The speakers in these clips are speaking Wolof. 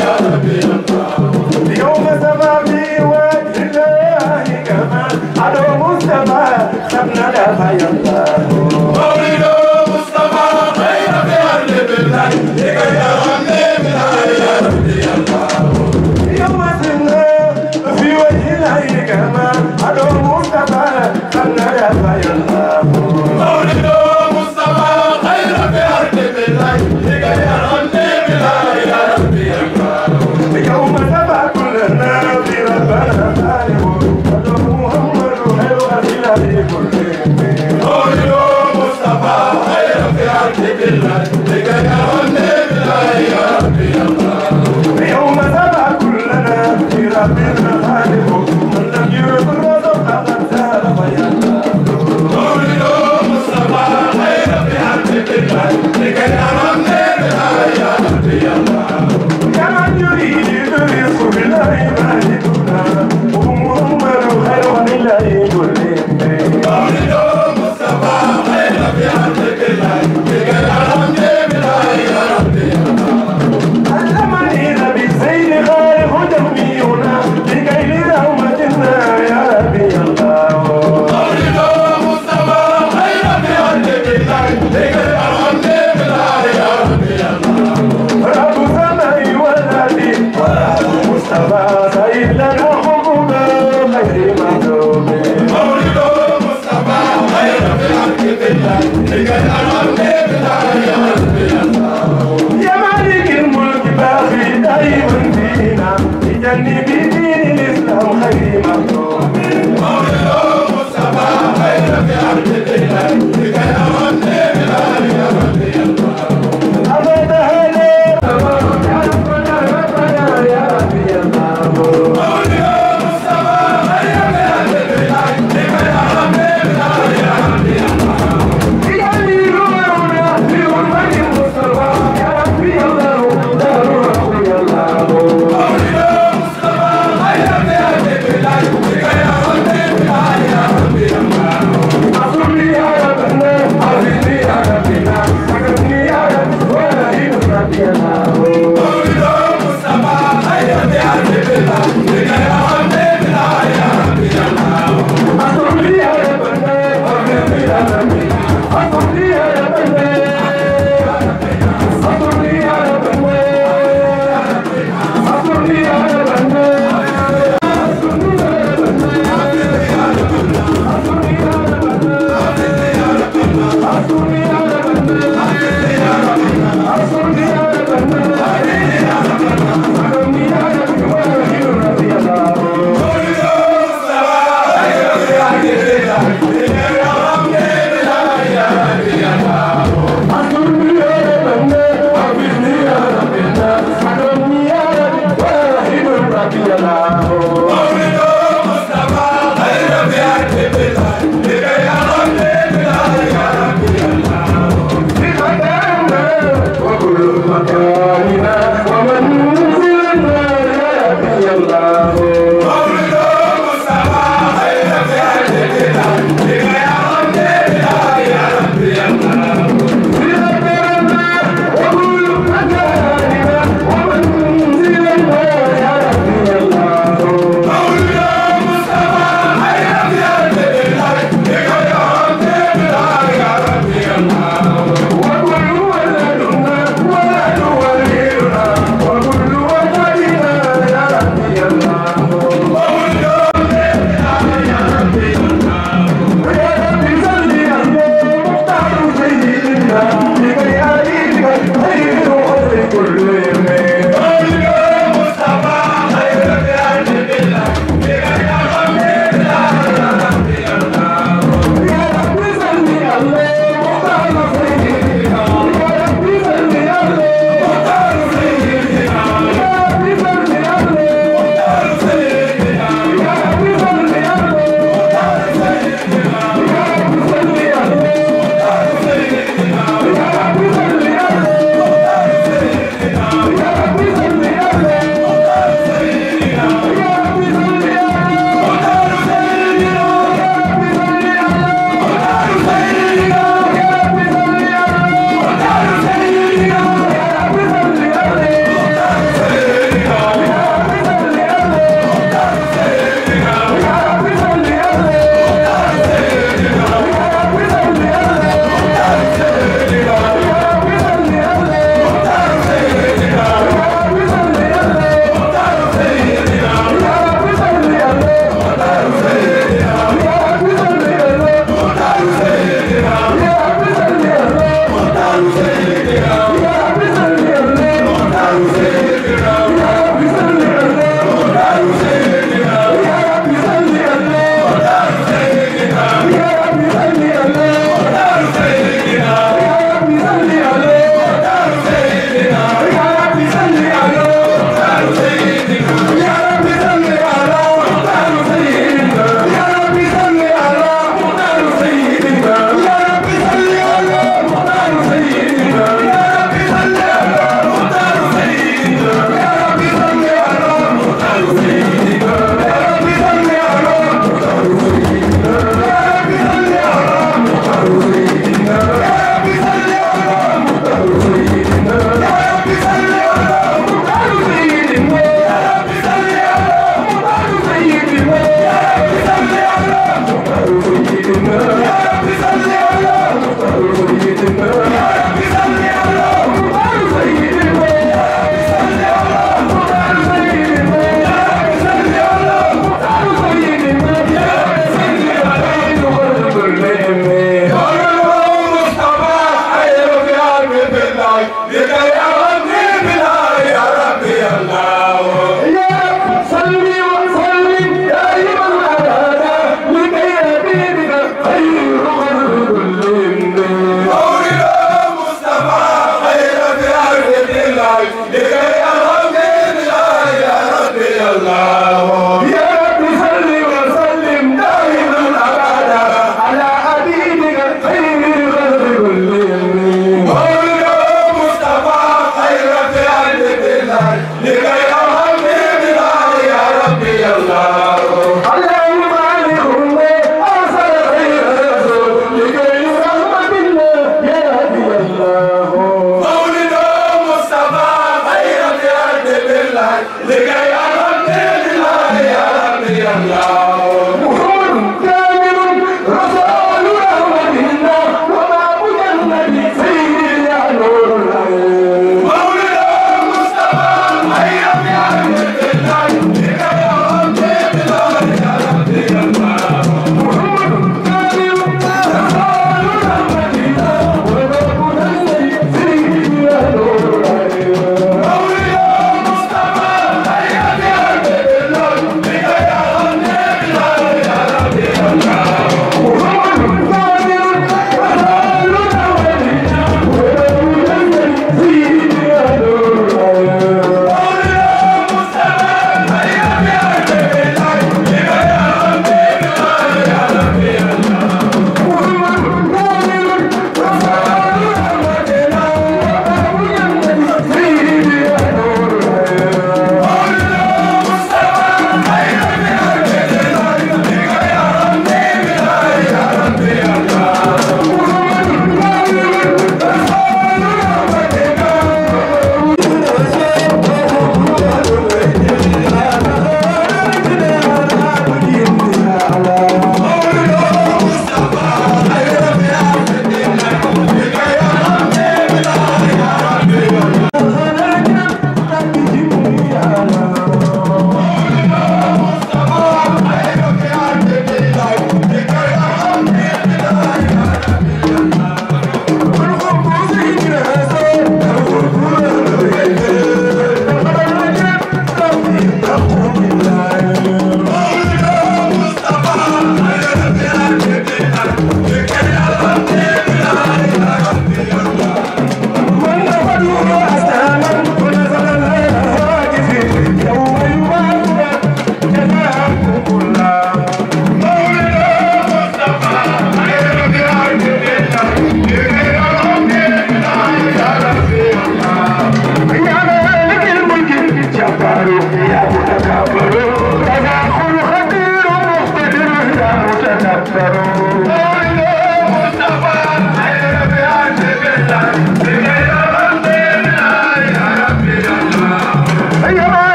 يا ربي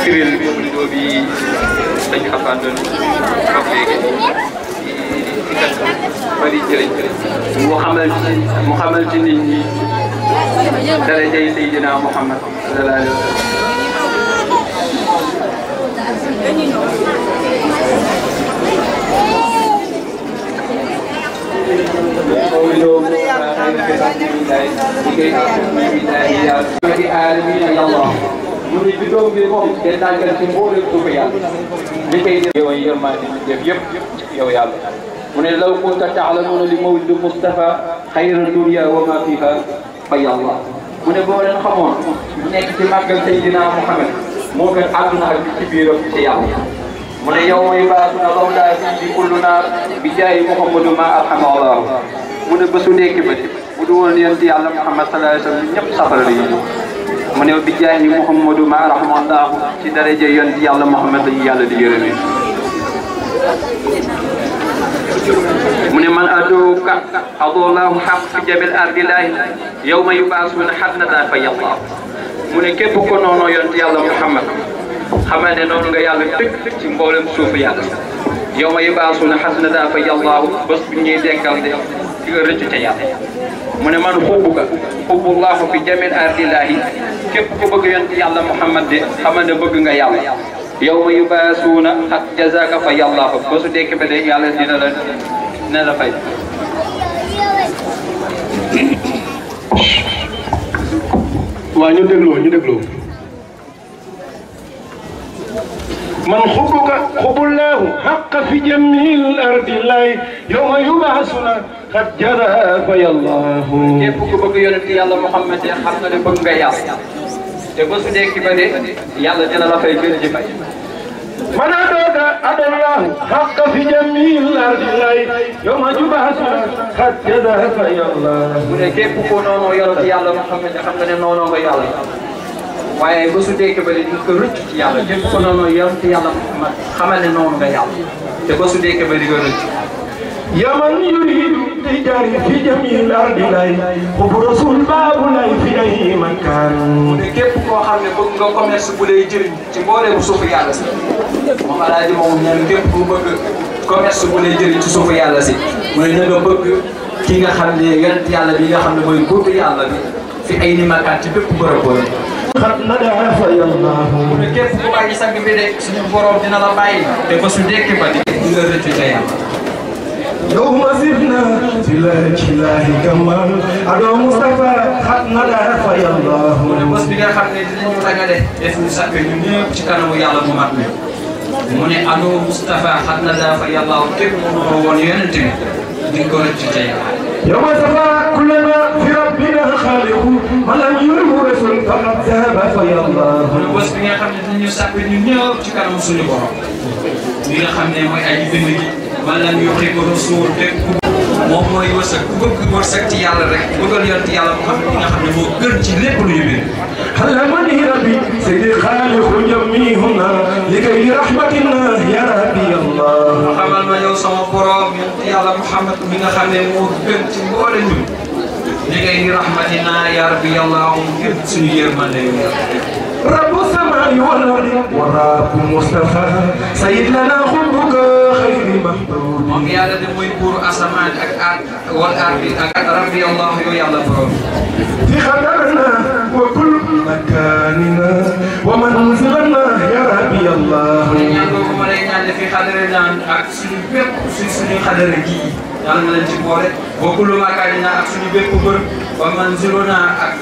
firil mawlido bi dañ xafaan doon wax léegi ci kat bari jëriñ mu xamal ci nit ñi darajay Seydina Muhammad sallallahu alayhi wa sallam mu ne bidon bi moom day tàggal ci mboolem suufu yàlla li koy def yow yërmande def yëpp yow yàlla mu ne law kunta ta'lamuna li mawlid Mustafa xayra dunya wa ma fiha fa yàlla mu ne boo leen xamoon nekk ci màggal Seydina Muhammad moo gën àdduna ak ci biiram ci yàlla mu ne yow mooy baatuna lawlaa fiihi kullu naar bi jaayi Muhammadu ma arhama Allah mu ne bésu nekk ba bu du woon yonent yàlla Muhammad sallallahu alayhi wa sallam ñëpp safara la ñu mu ne bi jaayi Muhammadu ma rahmallahu ci daraja yonent yàlla Muhammad la ñu yàlla di yërëmee mu ne man aduka adallahu xaq fi jabil ardillahi yawma yubaasuuna xadnata fa yàlla mu ne képp ko noonu yonent yàlla Muhammad xamal ne noonu nga yàlla tëgg ci mboolem suufu yàlla yawma yubaasuuna xadnata fa yàlla bés bu ñuy dekkal de ci nga rëcc ca yàlla mu ne man xubbuka xubbullahu fi jamil ardillahi képp ku bëgg yonent yàlla Muhammad de xamal ne bëgg nga yàlla yawma yubaasuuna ak jazaaka fa yàlla ba su dekk ba de yàlla dina la fay. waaw ñu dégloo man xubbuka xubbullahu xaqa fi jamil ardillahi yawma yubaasuna qad jara fa yallahu képp ku bëgg yonent yàlla Muhammad de xam nga ne bëgg nga yàlla te ba su dekk ba de yàlla dina la fay gën ji fay. man adoka adallahu xaqa fi jamil ardillahi yawma yubaasuna qad jara fa yallahu mu ne képp ku noonu yonent yàlla Muhammad de xam nga ne noonu nga yàlla waaye ba su dekk ba de dina ko rëcc ci yàlla képp ku noonu yonent yàlla Muhammad xamal ne noonu nga yàlla te ba su dekk ba di nga rëcc. يا من يريد تجاري في جميع الأرض لاي حب رسول باب لاي في أي مكان mu ne képp koo xam ne bëgg nga commerce bu lay jëriñ ci mbooleemu suufu yàlla si moom alaaji moom ñaan képp ku bëgg commerce bu lay jëriñ ci suufu yàlla si mu ne na nga bëgg ki nga xam ne yonent yàlla bi nga xam ne mooy góobu yàlla bi fi ay ni makaan ci bépp bërëb boobu. xat na daa fa yàlla. mu ne képp ku bàyyi sang bi de suñu borom dina la bàyyi te ba su dekk ba di nga rëccu ca yàlla. يوم زدنا بلاك الله كمال أدو مصطفى خطنا لا فيا الله mu ne bés bi nga xam ne dinañu ragale def ñu sàkk ñu ñëpp ci kanamu yàlla bu mat mi mu ne Ado Moustapha xatna daa fa yàlla képp mu ko woon yonent bi di ko rëcc ca yàlla. يوم صفى كلنا في ربنا خالق من لم يره رسول فقد ذهب فيا الله mu ne bés bi nga xam ne dinañu sàkk ñu ñëpp ci kanamu suñu borom bi nga xam ne mooy aji bind gi man lam yoxi ko rasul képp moom mooy wërsëg ku bëgg wërsëg ci yàlla rek bëggal yonent yàlla mu xam ne nga xam ne moo gën ci lépp lu ñu bind. علمني ربي سيدي خالق جميعنا لكي رحمتنا يا ربي الله. xamal ma yow sama borom yonent yàlla Muhammad mi nga xam ne moo gën ci mboole ñu لكي رحمتنا يا ربي الله ngir suñu yërmande yow. رب السماء والأرض ورب مصطفى سيد لنا حبك خير محبوب. moom yàlla de mooy buuru asamaan ak wal ardi ak rabbi allah yow yàlla borom. في خدرنا وكل مكاننا ومنزلنا يا ربي الله. ñaan boobu ma lay ñaan fi xadarina ak suñu bépp suñu xadara gi yàlla na leen ci boole wa kullu makaanina ak suñu bépp bërëb wa manziluna ak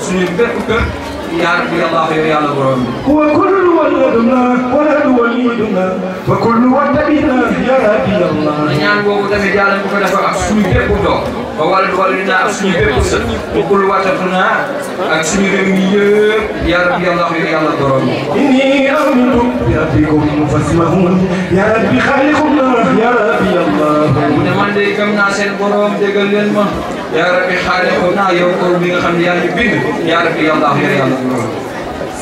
suñu bépp kër يا ربي الله يا الله برام. وكل ولدنا ولد وليدنا وكل ولدنا يا ربي الله. ñaan boobu tamit yàlla bu ko defal ak suñu bépp doom ba walad walidina ak suñu bépp sët وكل watatuna ak suñu réew mi yëpp يا ربي الله يا الله برام. إني آمنت بربكم فاسمعون يا ربي خالقنا يا ربي الله من من دي كم ناس البروم دقلن ما يا ربي خالقنا يوم بيغ خم يا ربي يا ربي الله يا الله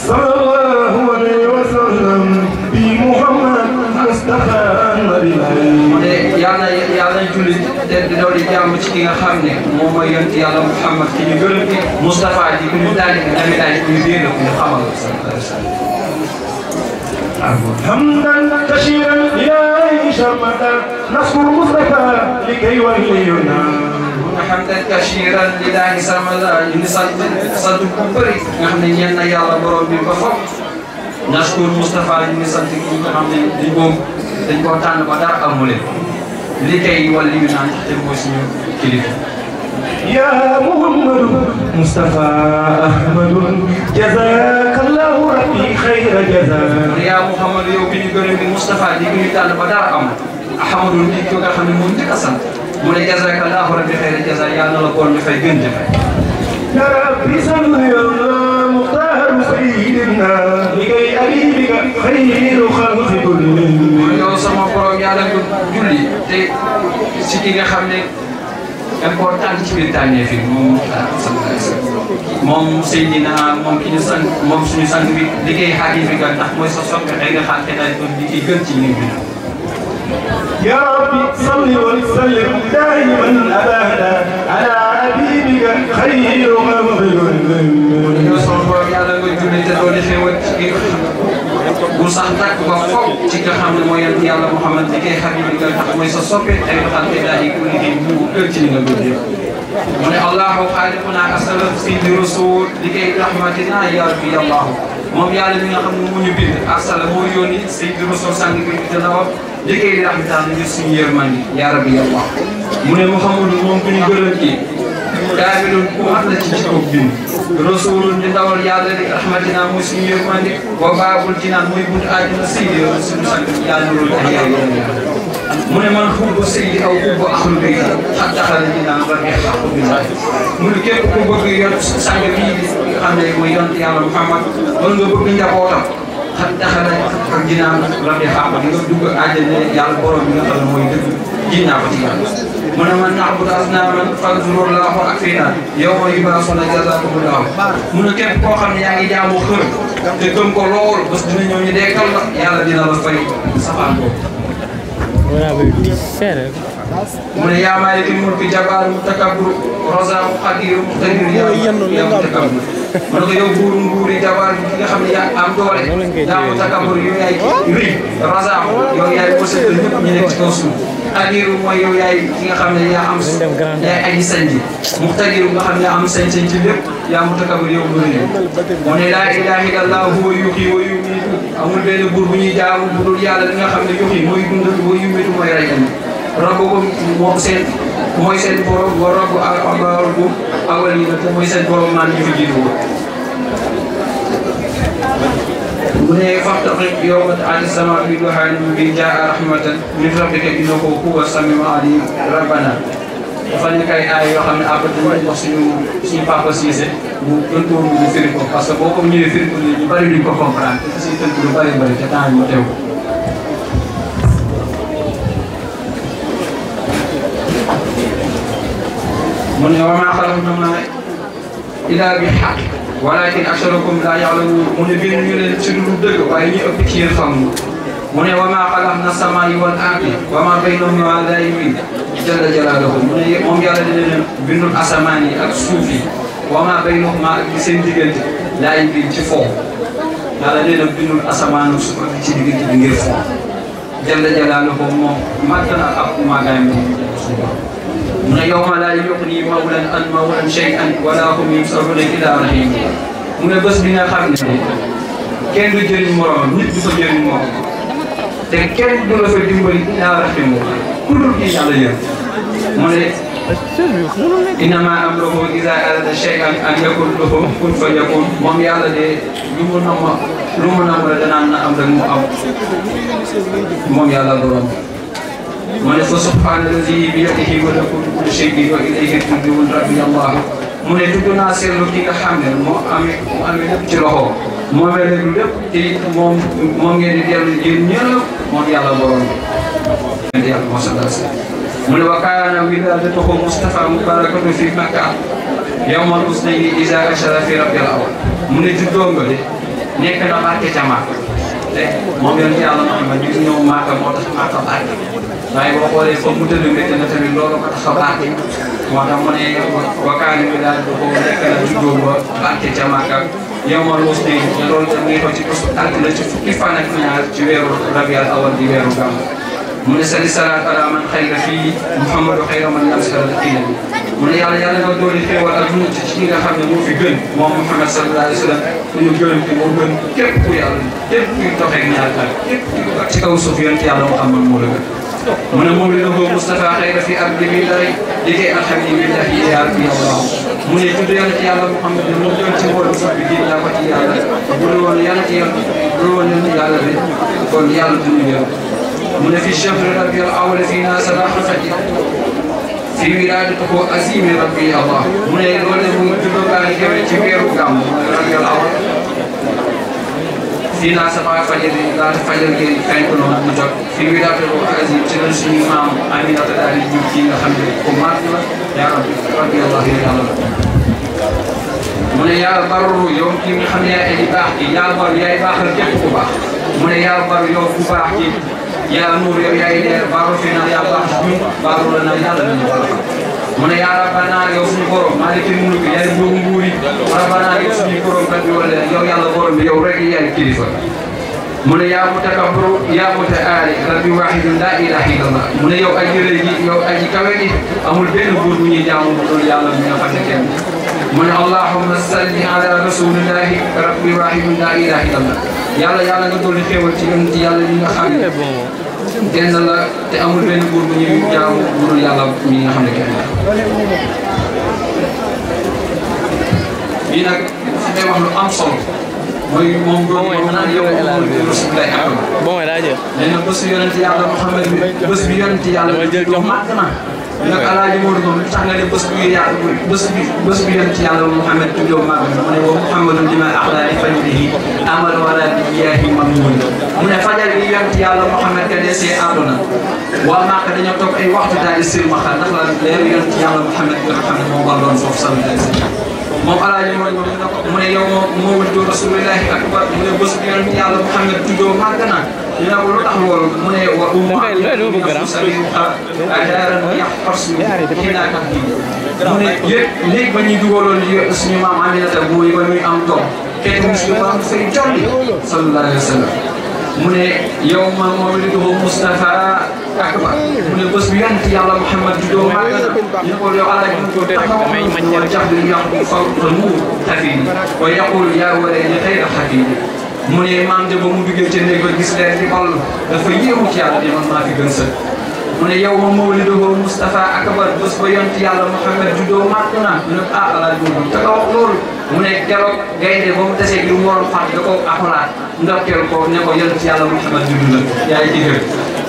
صلى الله عليه وسلم بمحمد مصطفى النبي yàlla julli te doon jàmm ci ki nga xam ne moom mooy yonent yàlla Muhammad ki ñu gërëm ki Moustapha ji ku ñu daal di tamit daal di ñu dégg ku ñu xamal حمدا كثيرا إلهي شرمدا نصر مصطفى لكي ولينا حمدا كثيرا لله سرمدا ñu sant bu bëri nga xam ne ñeen na yàlla borom bi ko foog naskur Moustapha ñu sant ki nga xam ne dañ koo tànn ba dara amu leen li kay wàllu yu naan te mooy suñu kilifa. يا محمد مصطفى أحمد جزاك الله ربي خير جزاك يا محمد yow bi ñu gërëm ni Moustapha di ñu tànn ba dara am Ahmadou di ko nga xam ne moom njëkk a sant mu ne jazaka Allahu rabbi xayra jaza yàlla na la bool dafay gën di fay. يا ربي صل على مختار سيدنا لكي أبيبك خير خلق كلهم yow sama borom yàlla nga julli te si ki nga xam ne important ci biir tànnee fi moom Seydina moom ki ñu sant moom suñu sant bi liggéey xaajal bi ndax mooy sa soppe xëy nga xaar xëy doon di ki gën ci nit bi. يا ربي صل وسلم دائما أبدا على حبيبك خير خلق كلهم yow sama borom yàlla nga julli te doo defee wàcc ci bu sax tàkk ba foog ci nga xam ne mooy yàlla Muhammad liggéey xaajal bi ndax mooy sa soppe xëy nga xaar xëy ku liggéey bu gën ci li nga bëgg yëpp. mu ne Allahu xaaliquna asalaf sidi rasul liggéey rahmatina ya rabbi Allah moom yàlla mi nga xam ne moo ñu bind asala moo yónni sidi rasul sang bi te ndawam liggéey rahmatina ngir suñu yërmandi ya rabbi Allah mu ne Muhammadu moom ku ñu gërëm kii kaamilun ku mat la ci jikko bind rasulun di ndawal yàlla di rahmatina mooy suñu yërmandi wa baabul jinaan mooy bunt àjjana sidi suñu sang yàlla loolu tax yàlla mu ne man xubbu seydi aw xubbu ahlu bayt xat daxal ji naan war ngeen wax ko bind mu ne képp ku bëgg yor sang bii di nga xam ne mooy yonent yàlla Muhammad wala nga bëgg njabootam xat daxal ak ji naan war ngeen wax di nga dugg àjjana yàlla borom bi nga xam ne mooy dëgg ji naa ko ci yàlla mu ne man na'budu asnaaman fanzurullahu akfina yawma yub'asuna jazakumullahu mu ne képp koo xam ne yaa ngi jaamu xër te gëm ko lool bés dina ñëw ñu dekkal la yàlla dina la fay safaan boobu mu ne yaa maalikal mulki jabbaar mutakabbir razaq qadir muqtadir yaa mutakabbir mu ne ko yow buuru nguuri jabbaar bi nga xam ne yaa am doole yaa mutakabbir yow yaay rëy razaq yow yaay possédé ñëpp ñu nekk ci kaw suuf qadir mooy yow yaay ki nga xam ne yaa am yaay aji sañ ji muqtadir nga xam ne yaa am sañ-sañ ci lépp yaa mutakabbir yow lu rëy mu ne laa ilaaha illallah huwa yuhyi wa yumiitu amul benn buur bu ñuy jaamu bu dul yàlla li nga xam ne yuhyi mooy dundal wa yumiitu mooy rey rabbu moom seen mooy seen borom wa rabbu rabbu awwalina te mooy seen borom naan ñu fi jiitu mu ne faxtaqib yawma ta'ti as-samaa'u bi duxaanin bi jaa'a rahmatan min rabbika innahu huwa as-samii'u al-'aliim rabbana dafa nekk ay aay yoo xam ne après dañu wax suñu papa Cissé mu gëntoon ñu firi ko parce que boo ko ñëwee firi ko ñu bëri duñ ko comprendre te si tënk lu bëri bëri te temps mu teew mu ne wa maa xalaqnaa illaa bil haqq walaakin aksarakum laa ya'lamuun mu ne bind ñu leen ci lu dëgg waaye ñu ëpp ci yéen xamuñu mu ne wa maa xalaqnaa as-samaa'a wal arda wa maa baynahumaa laa'ibiin jalla jalaaluhu mu ne moom yàlla dina leen bindul asamaan yi ak suuf yi wa maa baynahumaa ak seen diggante laa'ibiin ci foofu yàlla dina bindul asamaan ak suuf ak ci diggante bi ngir foofu jalla jalaaluhu moom màgg na ak màggaay moom mu ne yawma laa yughni mawlan an mawlan shay'an wa laa hum yunsaruuna illaa rahiim mu ne bés bi nga xam ne kenn du jëriñ moroomam nit du ko jëriñ moom te kenn du la fa dimbali illaa rahiim ku dul kii yàlla yër mu ne innamaa amruhu izaa arada shay'an an yaquula lahu kun fayakun moom yàlla de lu mu nam la danaan na am rek mu am moom yàlla borom mu ne fa subhaana lazi bi yadihi malakuutu kulli shay'in wa ilayhi turja'uun rabbi Allah mu ne tudd naa seetlu ki nga xam ne moo amee lépp ci loxo moo amee lépp te moom ngeen di dellu yéen ñëpp moom yàlla borom yàlla moo sallallahu alayhi wa sallam mu ne wa kaana wilaadatuhu Mustafa mubarakatu fi Makka yawmal usnayni iza ashara fi rabbil awwal mu ne juddoo nga de nekk na barke ca Makka te moom yonent yàlla Muhammad ñu ñëw Makka moo tax Makka barke waaye boo xoolee foofu mu tëdd métti na tamit loolu ko tax a barke moo tax mu ne wa kaana wilaadatuhu nekk na juddoo nga barke ca Makka yawmal usnayni te loolu tamit ko ci altine ci fukki fan ak ñaar ci weeru rabiul awwal di weeru gàmm mu ne sali salaat ala man xayra fii Muhammadu xayra man yamsara xiina bi mu ne yàlla nga dooli xéewal ak mucc ci ki nga xam ne moo fi gën moom Muhammad sallallahu alayhi wa sallam ñu gën ki moo gën képp ku yàlla képp kuy doxee ñaar tànk képp ci kaw suuf yonent yàlla Muhammad moo la gën mu ne moom la ko Mustafa xayra fii abdi bi lay liggéey alhamdulillahi ya rabbi allah mu ne tudd yonent yàlla Muhammad ne moo gën ci mboolem sax bi géej laa ko ci yàlla bu dul woon yonent yàlla bi kon yàlla duñu mu ne fi chahri rabiul awwal fii naa salaahu fajr fi wilaadatihi azimi rabbi allah mu ne loolu mu juddoo gaa ngi xewee ci weeru gàmm rabiul awwal fii naa salaahu fajr laata fajar gi fenk noonu mu jot fi wilaadatihi azim ci la suñu maam Aminata daal di jur kii nga xam ne ko màgg la yaa rabbi allah yàlla la mu ne yaa baru yow kii nga xam ne yaay aji baax ki yaa baru yaay baaxal képp ku baax mu ne yaa baru yow ku baax ki yaa nuur yow yaay leer baaru fi na yaa baax ñun baaru la na yàlla nañu baax mu ne yaa rabbana yow suñu borom maaliki mulk yaay boobu nguuri rabbana yow suñu borom kat bi wala yow yàlla borom bi yow rek yaay kilifa mu ne yaa mutakabbiru yaa mutaali rabbi waahidun laa ilaaha illallah mu ne yow aji rëy gi yow aji kawe gi amul benn buur bu ñuy jaamu bu dul yàlla mi nga xam ne kenn mu ne allahumma salli ala rasulillahi rabbi waahidun laa ilaaha illallah yàlla nga dolli xéewal ci yonent yàlla li nga xam ne kenn la te amul benn buur bu ñuy jaamu bu dul yàlla mi nga xam ne kenn la bii nag fi may wax lu am solo mooy moom góor moom naan yow Rasulullah bon daa jël nee na bés bi yonent yàlla Muhammad bi bés bi yonent yàlla jox màgg na nag alaaji Moodu moom li tax nga ne bés bi yonent yàlla Muhammad tuddoo màgg na mu ne wa Muhammadun lima axlaa li fajrihi amal wala bi yaahi mamnuun mu ne fajar bi yonent yàlla Muhammad ka desee àdduna waa Màkka dañoo toog ay waxtu daal di silmaxa ndax la leer yonent yàlla Muhammad bi nga xam ne moo war doon foofu sallallahu alayhi wa sallam moom alaaji Moodu mu ne yow moo wëddoo Rasulullahi akbar mu ne bés bi yonent yàlla Muhammad tuddoo màgg na ñu ne ko lu tax loolu mu ne wa mu ne léegi ba ñuy dugaloon suñu maam Aminata mooy ba muy am doom kenn musu ba am fay jolli sallallahu alayhi wa sallam mu ne yow ma mawliduhu Mustafa akbar mu ne bés bi yonent yàlla Muhammad juddoo màgg na ñu ne ko yow alaaji mu ko taxaw wa jaxdu yaqu fawqa nuur xafiidi wa yaqul yaa walayni xayra xafiidi mu ne maam ja ba mu duggee ca néeg ba gis leen di ball dafa yéemu ci yàlla di man maa fi gën sët mu ne yow ma mawliduhu Mustafa akbar bés ba yonent yàlla Muhammad juddoo màgg na ñu ne ah alaaji mu te nga wax loolu mu ne keroog gaynde ba mu desee li mu waroon fàtt da ko akolaat ndokkeel ko ne ko yonent yàlla Muhammad juddu na yaay jigéen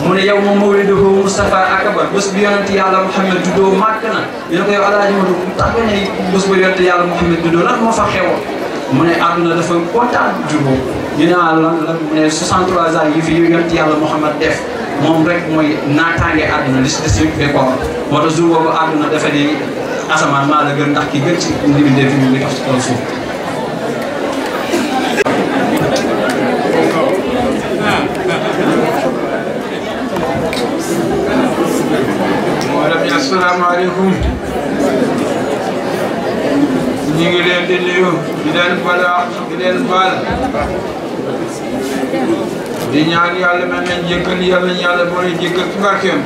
mu ne yow ma mawliduhu Mustafa akbar bés bi yonent yàlla Muhammad juddoo màgg na ñu ne ko yow alaaji mu tax nga ne bés ba yonent yàlla Muhammad juddoo lan moo fa xewoon mu ne àdduna dafa kontaan jur boobu ñu ne lan mu ne 63 ans yi fi yonent yàlla Muhammad def moom rek mooy naataange àdduna li si des yëpp décor moo tax jour boobu àdduna dafa di asamaan maa la gën ndax ki gën ci ndimbi fi mu ngi tax ci kaw suuf asalaamaaleykum ñu ngi leen di nuyu di leen balaax di leen baal di ñaan yàlla mel nañ jéggal yàlla ñu yàlla boole jéggal ci barkeem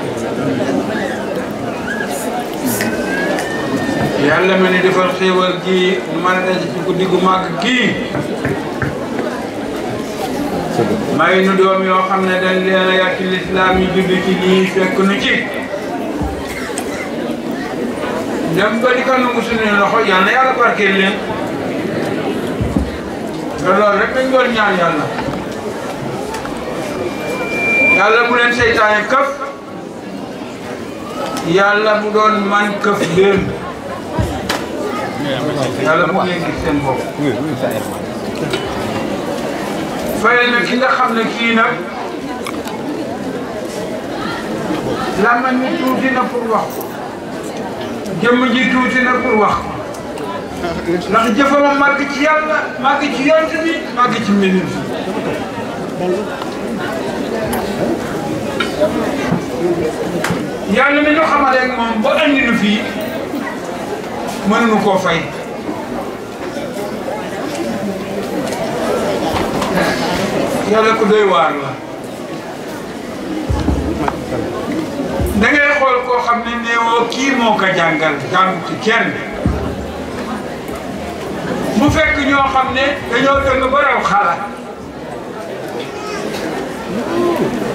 yàlla mel ni defal xéewal gi man na ci guddi gu màgg gii may nu doom yoo xam ne dañ leen a yar ci lislaam yi judd ci lii fekk nu ci dem ba di ko nangu suñu loxo yal na yàlla barkeel leen te loolu rek dañ doon ñaan yàlla yàlla bu leen seytaane këf yàlla bu doon man këf leen yàlla bu leen gis seen bopp fayal na ki nga xam ne kii nag làmmiñ mi tuuti na pour wax ko jëmm ji tuuti na pour wax ko ndax jëfama màgg ci yàlla màgg ci yonent bi màgg ci mbindéef yàlla mi ñu xamale ak moom ba andi nu fii mënuñu koo fay yàlla ku doy waar la da ngay xool koo xam ne néewoo kii moo ko jàngal jàng ci kenn mu fekk ñoo xam ne dañoo dëng ba raw xala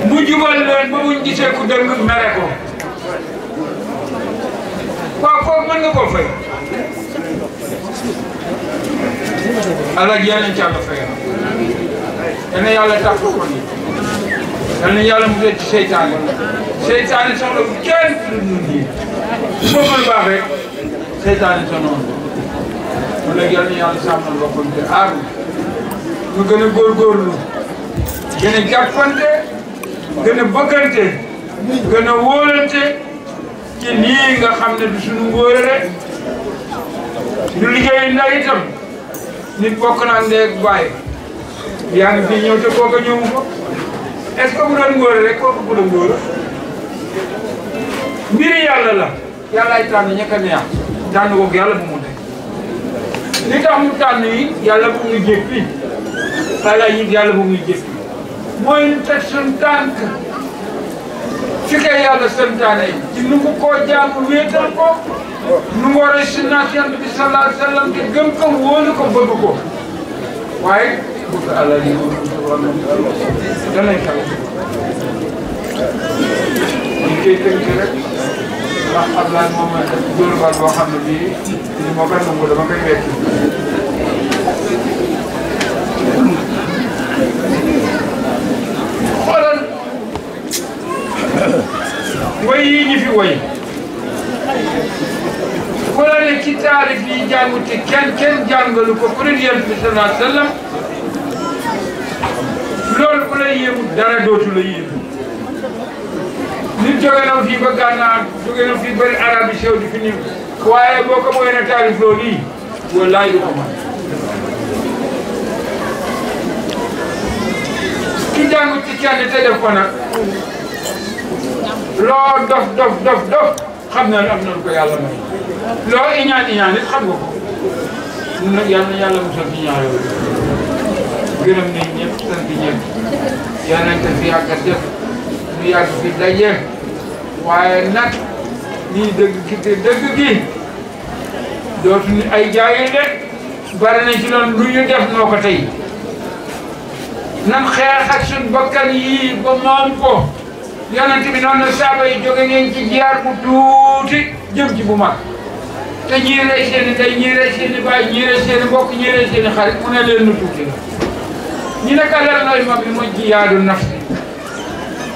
mu jubal leen ba buñ gisee ku dëng mere ko waaw kooku mën nga koo fay Alaaji yàlla ci Yàlla fayal yal na yàlla tax ko ni yal na yàlla mu ci seytaane seytaane soxla bu kenn lu dul nii soo mën baax rek seytaane sa noonu mu léegi yal na yàlla sàmmal boppam te aar ñu gën a góorgóorlu gën a jàppante gën a bëggante gën a wóolante ci lii nga xam ne du suñu ngóore rek du liggéey ndax itam nit bokk naa ndeeg bàyyi yaa ngi fii ñëw te kooku ñëw ko est-ce que bu doon ngóore rek kooku bu doon ngóore mbiri yàlla la yàllaay tànn ña ka neex tànn koog yàlla bu mu nekk li tax mu tànn yi yàlla bu muy jéppi xala yi yàlla bu muy jéppi mooy ñu teg suñ tànk fi kay yàlla santaane ci nu mu koo jaamu wéetal ko nu mu war a sunnaat Yonent bi sallallahu alayhi wa sallam te gëm ko wóolu ko bëgg ko waaye bëgg alal yi danañ xale ñu koy tënk rek ndax Ablaye moom mooy dóor baat boo xam ne bii li moo koy nangu dama koy wekki xoolal way yi ñu fi way ku la ne ci taarif yi jàngu te kenn jàngalu ko ku dul Yonent bi sallallahu alayhi wa sallam loolu ku lay yéemu dara dootu la yéemu nit jóge na fii ba Gànnaar jóge na fii ba Arabie Saoudite fi nii waaye boo ko mooy na taarif loolu yi wallaay du ko mën ki jàngu ci kenn te def ko nag loo dof xam na ne am na lu ko yàlla may loo iñaan it xam nga ko ñun nag yàlla musal ci ñaar yooyu gërëm nañ ñëpp sant ñëpp yal nañ ko fi yàgg a def ñu yàgg fi daje waaye nag lii dëgg gi dootuñu ay jaayi de bari nañ ci loolu lu ñu def noo ko tey nan xeex ak suñ bakkan yii ba moom ko Yonent bi noonu na saaba yi jóge ngeen ci jiyaar bu tuuti jëm ci bu mag te ñii rey seen i ndey ñii rey seen i baay ñii rey seen i mbokk ñii rey seen i xarit mu ne leen nu tuuti la ñu ne ka lan lay mag bi mooy jihaadu nafs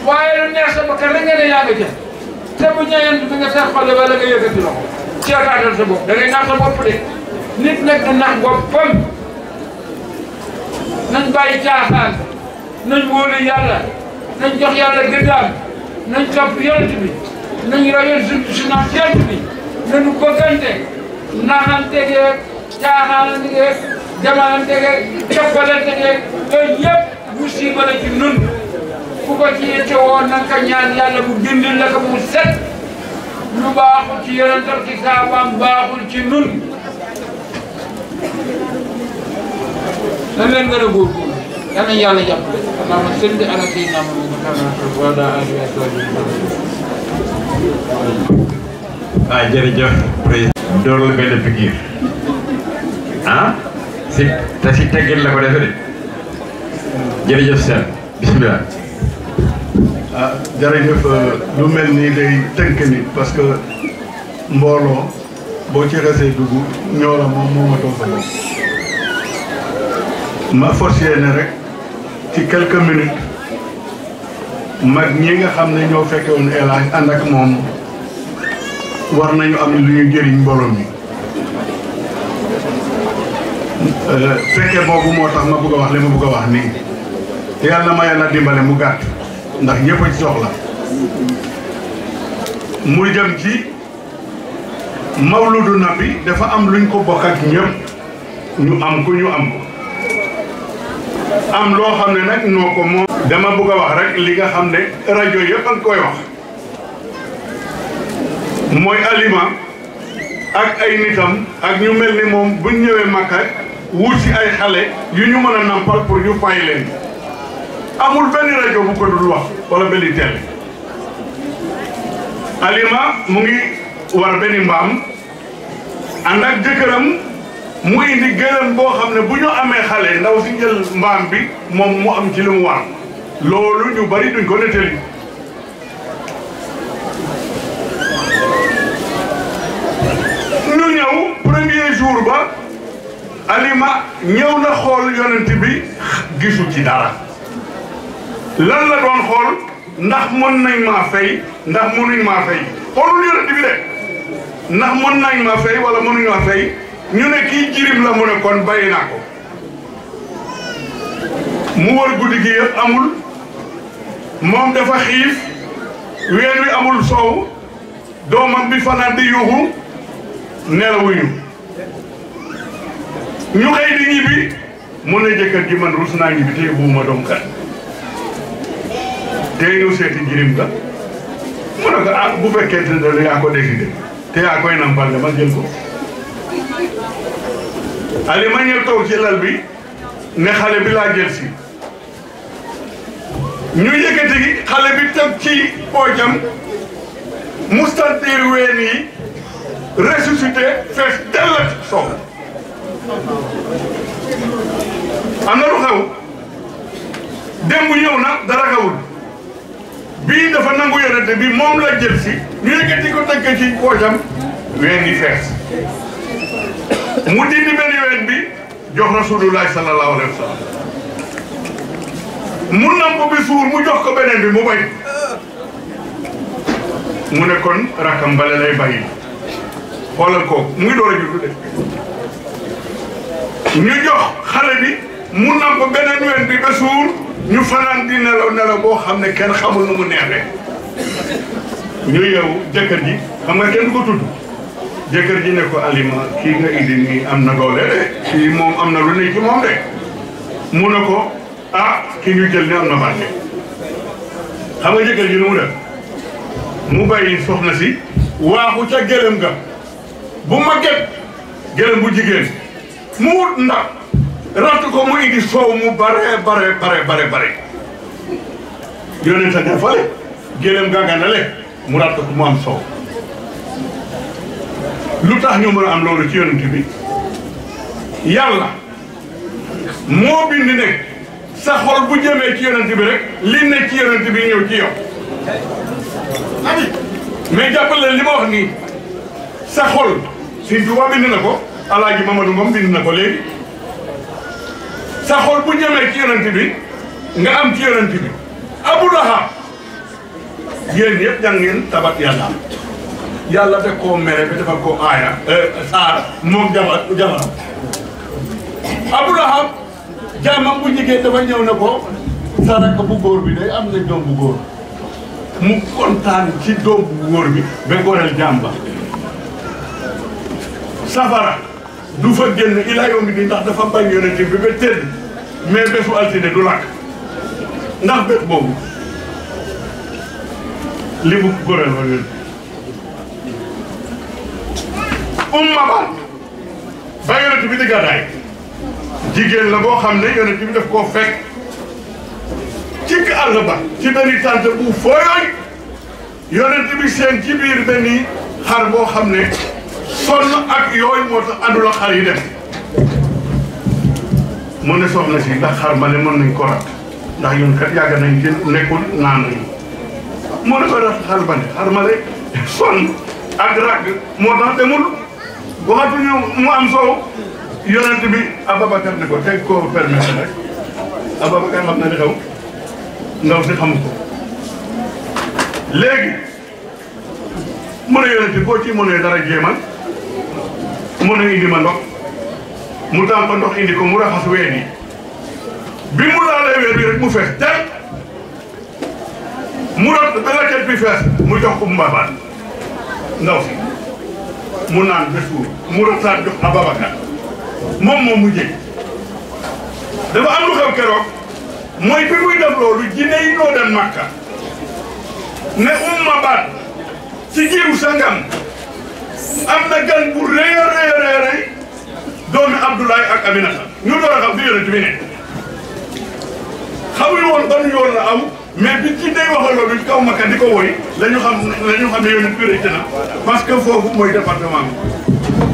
waaye lu neex sa bakkan rek nga ne yaa nga jëf te bu ñëwee bi nga sax xol wala nga yëkkati loxo seetaatal sa bopp da ngay nax sa bopp de nit nag du nax boppam nañ bàyyi caaxaan nañ wóolu yàlla nañ jox yàlla gëddaam nañ topp Yonent bi nañ royal sunna Yonent bi nañu bëggante naxante geeg caaxaanante geeg jamalante geeg jàppalante geeg yooyu yëpp musiba la ci nun ku ko ci yette woon na nga ñaan yàlla mu dindil la ko mu set lu baaxul ci yonentam ci saabaam baaxul ci nun dañ leen gën a góorgóorlu yal nañu yàlla jàppale allahumma salli ala sayyidina Muhammad wa ala alihi wa sahbihi jërëjëf président door la benn pikiir si teggin la ko defee de jërëjëf seen bismillah jërëjëf lu mel nii day tënk nit parce que mbooloo boo ci resee dugg ñoo la moom moo ma toog sa bopp ma forcé ne rek ci quelques minutes mag ñi nga xam ne ñoo fekke woon El Hadj ànd ak moom war nañu am lu ñu jëriñ mbooloo mi fekke boobu moo tax ma bëgg a wax li ma bëgg a wax nii yàlla na ma yàlla dimbale mu gàtt ndax ñëpp a ci soxla mu jëm ci mawludu nabi dafa am luñ ko bokk ak ñëpp ñu am ko am loo xam ne nag noo ko moom dama bëgg a wax rek li nga xam ne rajo yëpp a ngi koy wax mooy Alima ak ay nitam ak ñu mel ni moom buñ ñëwee Makka wut si ay xale yu ñu mën a nampal pour ñu fay leen amul benn rajo bu ko dul wax wala benn télé Alima mu ngi war benn mbaam ànd ak jëkkëram mu indi gërëm boo xam ne bu ñu amee xale ndaw si jël mbaam bi moom mu am ci li mu war loolu ñu bari duñ ko nettali ñu ñëw premier jour ba Alima ñëw na xool yonent bi gisu ci dara lan la doon xool ndax mën nañ maa fay ndax mënuñ maa fay xoolul yonent bi de ndax mën nañ maa fay wala mënuñ maa fay ñu ne kii jirim la mu ne kon bàyyi naa ko mu wër guddi gi yëpp amul moom dafa xiif ween wi amul soow doomam bi fanaan di yuuxu nelawuñu ñu xëy di ñibbi mu ne jëkkër ji man rus naa ñibbi te yóbbuwuma doom kat te ñu seeti jirim ka mu ne ko ah bu fekkee te yaa ko décidé te yaa koy nampal dama jël ko Alima ñëw toog ci lal bi ne xale bi laa jël si ñu yëkkati xale bi teg ci poojam mustantir ween yi ressuscité fees dellat soow am na lu xew démb ñëw na dara xewul bii dafa nangu yonente bi moom la jël si ñu yëkkati ko teg ci poojam ween yi fees mu dindi benn ween bi jox rasulullah sallallahu alayhi wa sallam mu namp bi suur mu jox ko beneen bi mu bañ mu ne kon rakam bale lay bàyyi xoolal ko mu ngi door a juddu de ñu jox xale bi mu namp beneen ween bi ba suur ñu fanaan di nelaw boo xam ne kenn xamul nu mu neexee ñu yeewu jëkkër ji xam nga kenn du ko tudd jëkkër ji ne ko Alima kii nga indi nii am na doole de kii moom am na lu ne ci moom de mu ne ko ah kii ñu jël ni am na barke xam nga jëkkër ji nu mu def mu bàyyi soxna si waaxu ca gëlëm ga bu màgget gëlëm bu jigéen mu wut ndax ratt ko mu indi soow mu bare yonent nga fale gëlëm gànga na le mu ratt ko mu am soow lu tax ñu mën a am loolu ci yonent bi yàlla moo bind ne sa xol bu jëmee ci yonent bi rek li ne ci yonent bi ñëw ci yow mais jàppale li ma wax nii sa xol Sëñ Tuubaa bind na ko Alaaji Mamadou Ngom bind na ko léegi sa xol bu jëmee ci yonent bi nga am ci yonent bi Abu Lahab yéen yëpp jàng ngeen tabat yàlla def koo mere bi defal ko aaya saar moom jabaram Abu Lahab jaamam bu jigéen dafa ñëw ne ko sa rakk bu góor bi day am na doom bu góor mu kontaan ci doom bu góor bi ba goreel jàmba safara du fa génn ila yawmi di ndax dafa bañ yonent bi ba tëdd mais bésu altine du lakk ndax bés boobu li mu goreel wa leen ba yonent bi di gàddaay jigéen la boo xam ne yonent bi daf koo fekk ci àll ba ci benn tànt bu fooyooy yonent bi seen ci biir benn xar boo xam ne sonn ak yooyu moo tax àndul ak xar yi dem mu ne soxna si ndax xar ma ne mën nañ ko rat ndax ñun kat yàgg nañ ci nekkul naan nañu mu ne ko rat xar ma ne sonn ak ragg moo tax demul waxatuñu mu am soow yonent bi Ababacar ne ko teg koo permettre rek Ababacar xam na li xew ndaw si xamu ko léegi mu ne yonent bi boo ci mënee dara jéemal mu ne indi ma ndox mu tànk ndox indi ko mu raxas ween yi bi mu laalee ween bi rek mu fees teel mu rot ba laket bi fees mu jox ko mbaabaat ndaw si mu naan ba suur mu rataat jox Ababacar moom moo mujjee dafa am lu xew keroog mooy bi muy def loolu jinne yi ñoo dem Makka ne umma baat ci jiwu sangam am na gan bu rëy a rëy a rëy doomi Abdoulaye ak Aminata ñu door a xam bi yonent bi ne xamuñu woon ban yoon la aw mais bi ci day waxal loolu kaw Makka di ko woy la ñu xam ne yonent bi rëcc na parce que foofu mooy département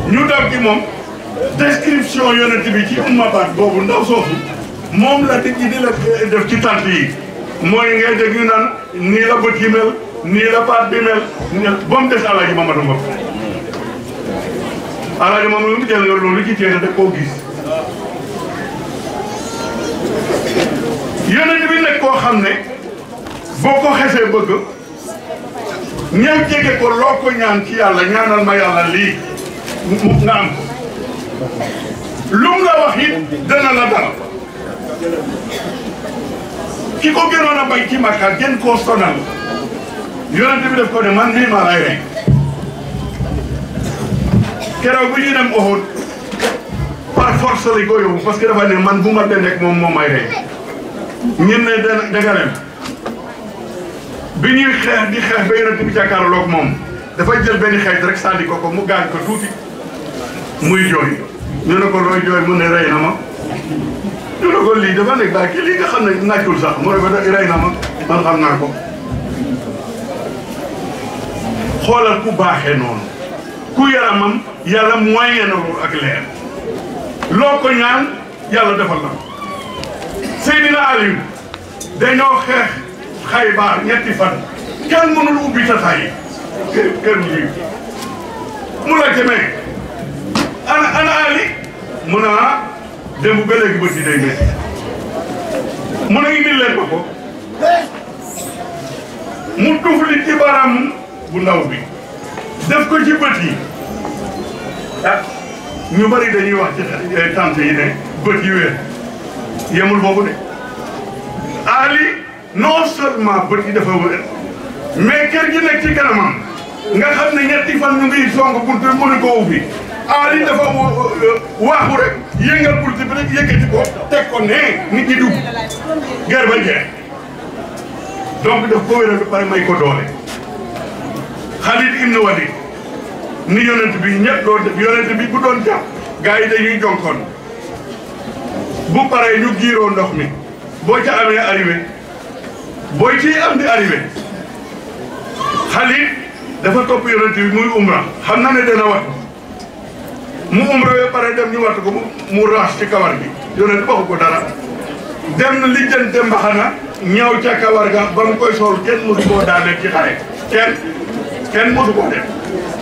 bi ñu daw ci moom description yonent bi ci umma baat boobu ndaw soosu moom la di la def ci tant yi mooy ngay dégg ñu naan nii la bët yi mel nii la baat bi mel ba mu des Alaaji Mamadou Ngom Alaaji Mamadou Ngom jël nga loolu ci téere da koo gis yonent bi nekk koo xam ne boo ko xesee bëgg ñëw jege ko loo ko ñaan ci yàlla ñaanal ma yàlla lii nga am ko lu mu la wax it dana la dal ki ko gënoon a bay ci Makka gën koo sonal yonent bi def ko ne man mii maa lay rey keroog bu ñuy dem Uhud par force la ko yóbbu parce que dafa ne man bu ma dendeek moom moo may rey ñun ne danga dem bi ñuy xeex di xeex ba yonent bi jàkkaarloog moom dafa jël benn xeej rek sànni ko mu gaañ ko tuuti muy jooy ñu ne ko looy jooy mu ne rey na ma ñu ne ko lii dafa nekk daal kii lii nga xam ne naajul sax mu ne ko rey na ma man xam naa ko xoolal ku baaxee noonu ku yaramam yàlla moyen na loolu ak leer loo ko ñaan yàlla defal la Seydina Aliou dañoo xeex Xaybar ñetti fan kenn mënul ubbi tataay kër gi mu la demee ana Ali mu ne démb ba léegi bët yi day métti mu ne indil leen ma ko mu tufli ci baram bu ndaw bi def ko ci bët yi ah ñu bari dañuy wax ci tante yi ne bët yi wér yemul boobu de Ali non seulement bët yi dafa wér mais kër gi nekk ci kanamam nga xam ne ñetti fan ñu ngi song buntu mënu ko ubbi Ali dafa waaxu rek yëngal buntu bi rek yëkkati ko teg ko ne nit ñi dugg ger ba jeex donc daf ko wéral ba pare may ko doole Khalid ibn Walid ni yonent bi ñëpp doon def yonent bi bu doon jàpp gars yi dañuy jonkoon bu paree ñu giiroo ndox mi boo ca amee arrivé booy ciy am di arrivé Khalid dafa topp yonent bi muy umra xam na ne dana wattu mu umra ba pare dem ñu wattu ko mu raas ci kawar gi yonent waxu ko dara dem na lijjante mbaxana ñëw ca kawar ga ba mu koy sol kenn mosu koo daaneel ci xare kenn mosu koo def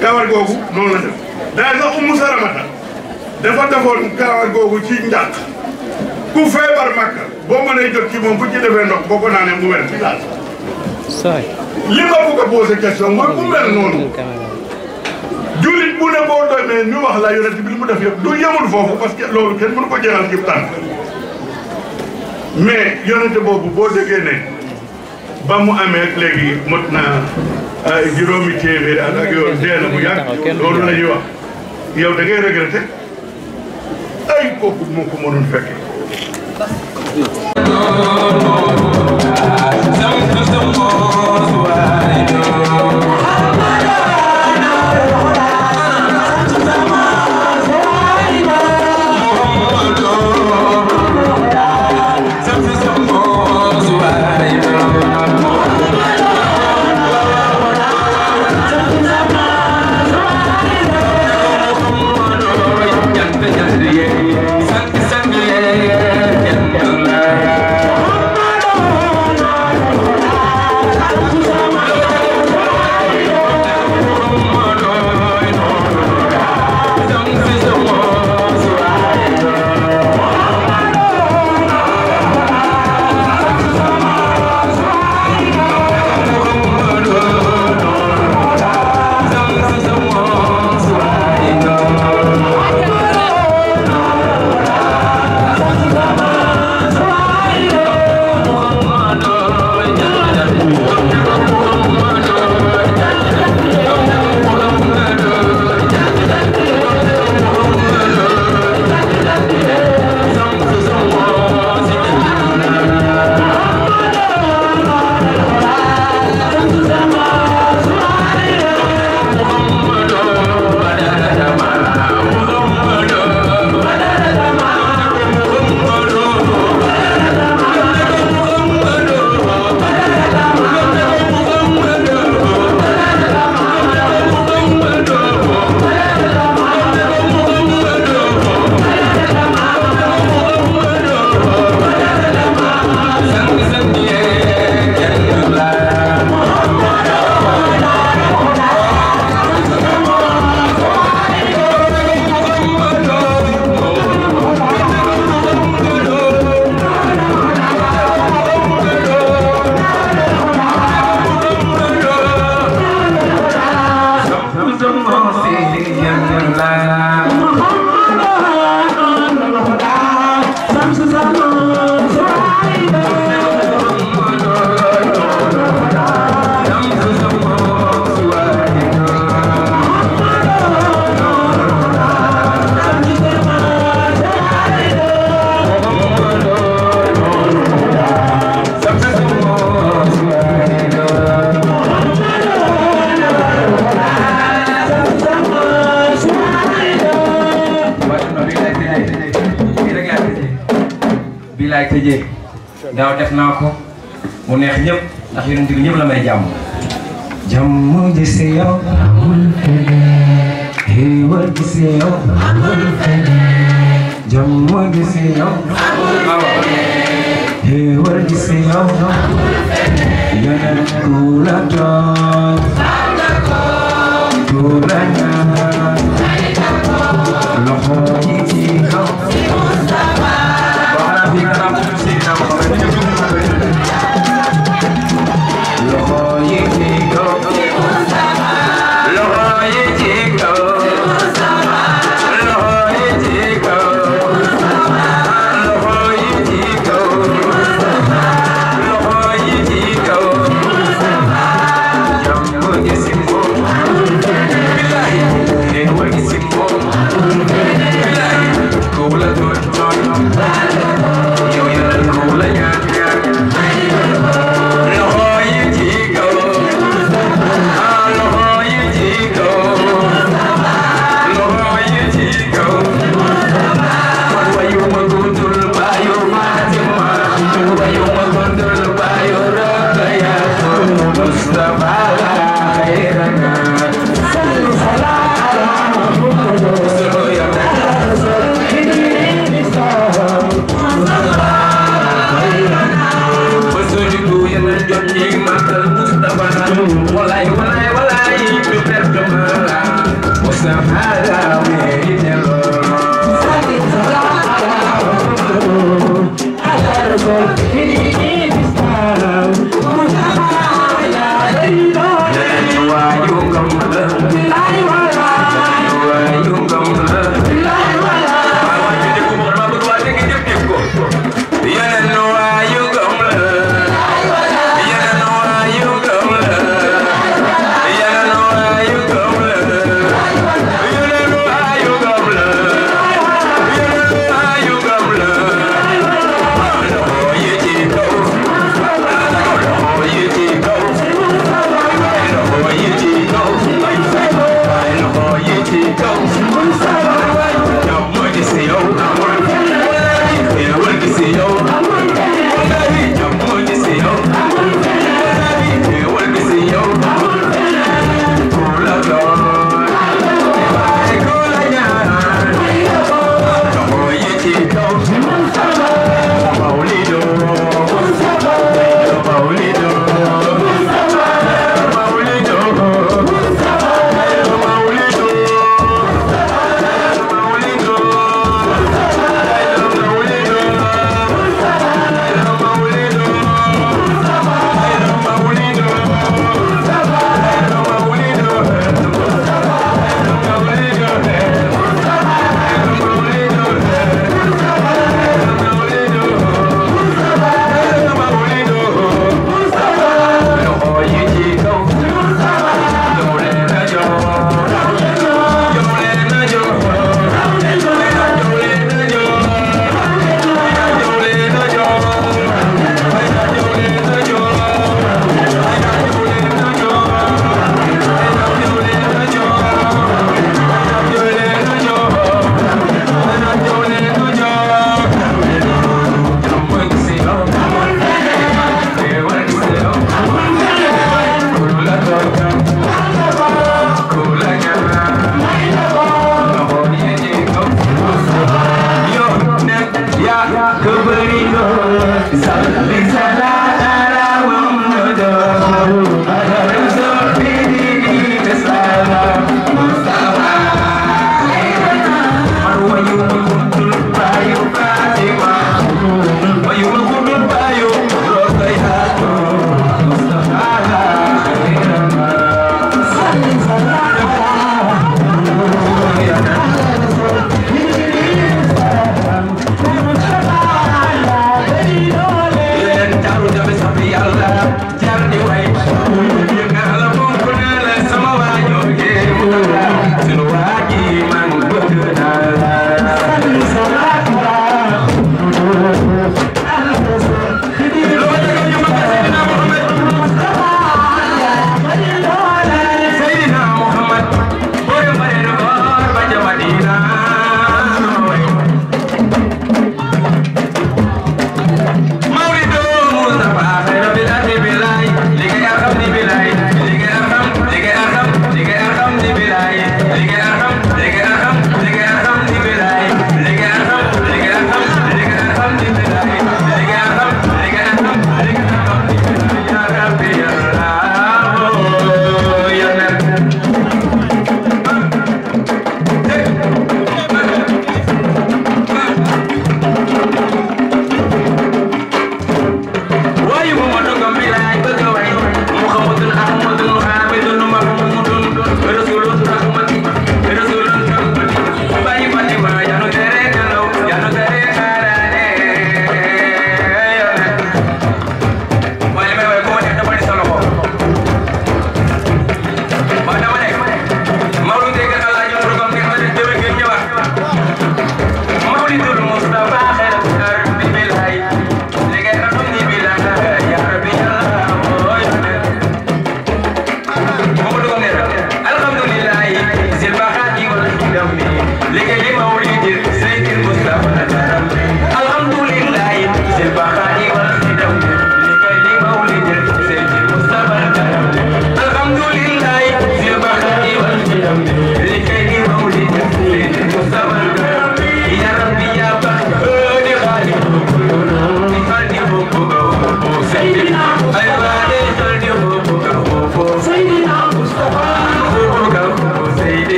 kawar googu noonu la def daa sax Ummu Salamata dafa defoon kawar googu ci njàq ku feebar Makka boo mënee jot ci moom bu ci defee ndox boo ko naanee mu wér ci daal li ma bëgg a posé question mooy ku mel noonu jullit bu ne boo doonee ñu wax la yonent bi li mu def yëpp du yemul foofu parce que loolu kenn mënu ko jeexal ci tànk mais yonent boobu boo déggee ne ba mu amee léegi mot na juróomi téeméer ak yow dee na bu yàgg loolu la ñuy wax yow da ngay regretté ay kooku moo ko mënul fekke tëjee daaw def naa ko mu neex ñëpp ndax yonent bi ñëpp la may jàmm jàmm ji si yow amul feneen xéewal ji si yow amul feneen jàmm ji si yow amul feneen xéewal ji si yow amul feneen yonent ku la toog ku la ñaan loxo yi ci kaw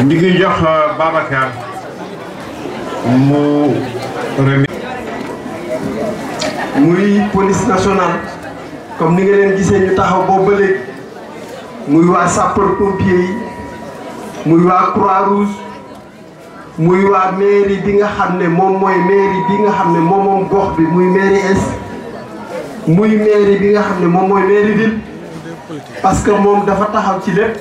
ñi ngi jox Babacar mu muy police nationale comme ni nga leen gisee ñu taxaw boobu ba léegi muy waa sapeur pompier yi muy waa croix rouge muy waa mairie bi nga xam ne moom mooy mairie bi nga xam ne moom moom gox bi muy mairie est muy mairie bi nga xam ne moom mooy mairie ville parce que moom dafa taxaw ci lépp.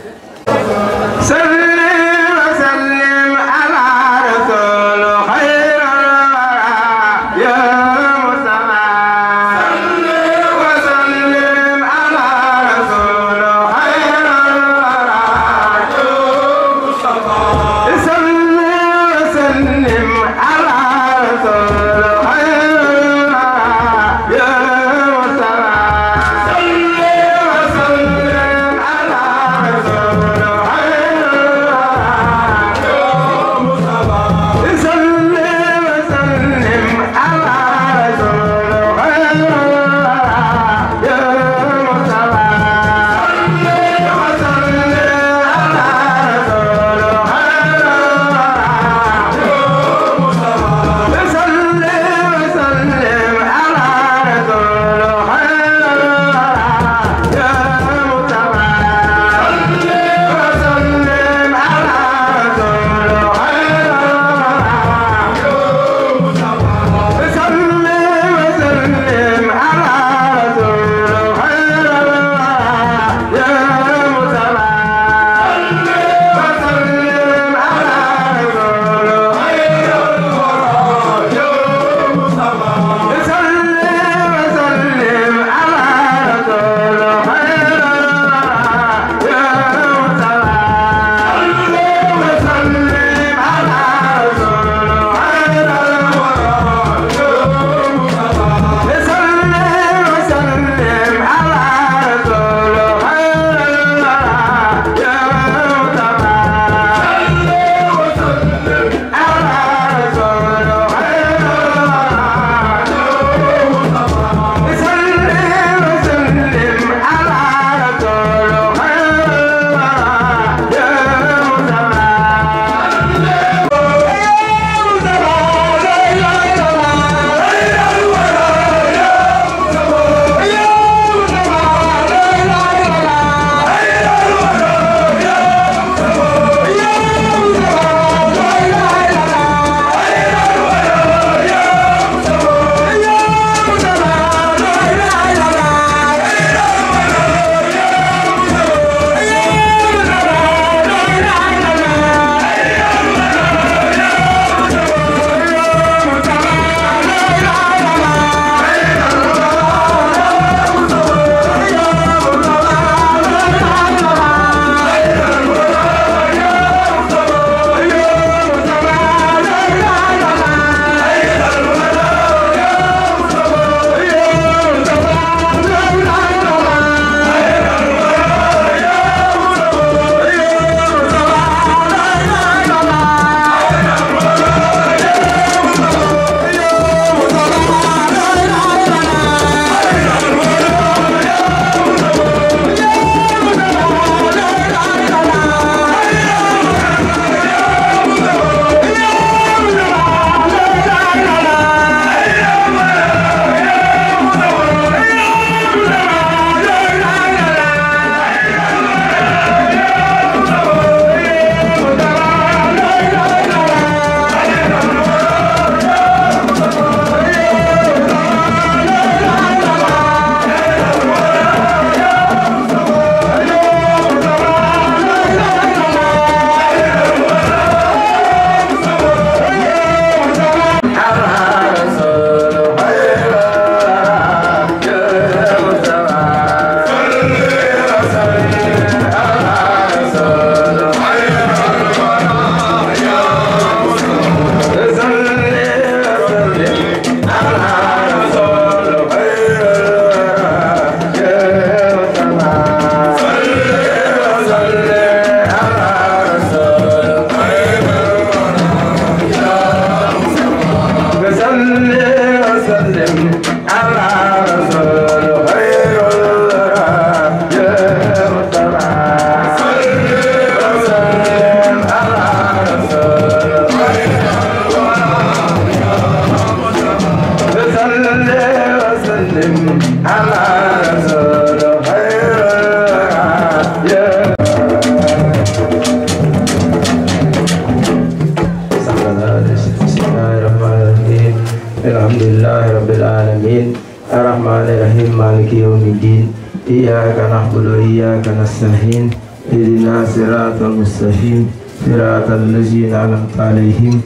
إياك نعبد وإياك نستعين اهدنا صراط المستقيم صراط الذين أنعمت عليهم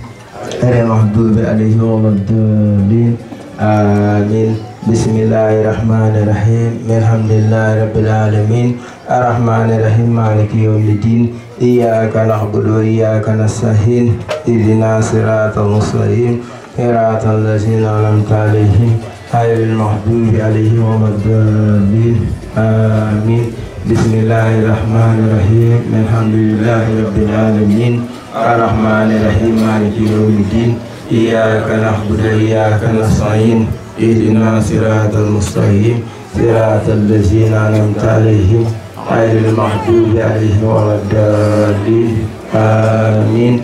غير المغضوب عليهم ولا الضالين آمين. بسم الله الرحمن الرحيم الحمد لله رب العالمين الرحمن الرحيم مالك يوم الدين إياك نعبد وإياك نستعين اهدنا صراط المستقيم صراط الذين أنعمت عليهم غير المغضوب عليهم ولا الضالين آمين. بسم الله الرحمن الرحيم الحمد لله رب العالمين الرحمن الرحيم مالك يوم الدين إياك نعبد وإياك نستعين اهدنا صراط المستقيم صراط الذين أنعمت عليهم غير المغضوب عليهم ولا الضالين آمين.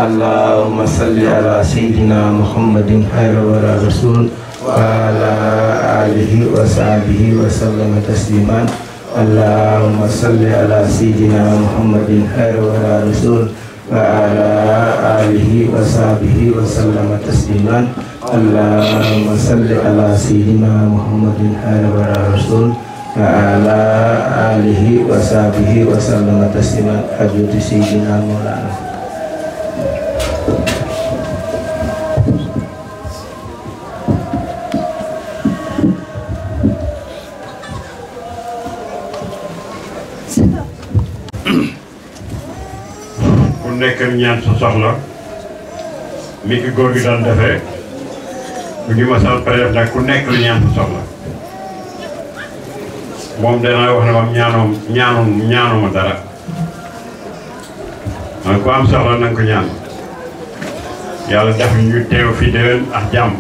اللهم صل على سيدنا محمد خير الورى رسول وعلى آله وصحبه وسلم تسليما. اللهم صل على سيدنا محمد خير الورى رسول وعلى آله وصحبه وسلم تسليما. اللهم صل على سيدنا محمد خير الورى رسول وعلى آله وصحبه وسلم تسليما. حجة سيدنا مولانا. nekk ñaan sa soxla mi ki góor gi daan defee bu ñu masal pare nag ku nekk lu ñaan sa soxla moom dana wax ne moom ñaanuma dara man ku am soxla na nga ko ñaan yàlla def ñu teew fi déwén ak jàmm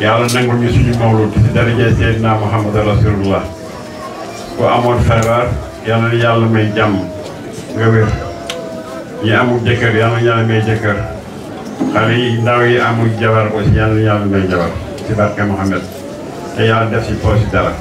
yàlla nangul ñu suñu mawlud ci daraja Seydina Muhammad Rasulullah ku amoon feebar yàlla may jàmm nga wér ñi amul jëkkër yàlla may jëkkër xale yi ndaw yi amul jabar aussi yàlla may jabar ci barke Muhammad te yàlla def si poos dara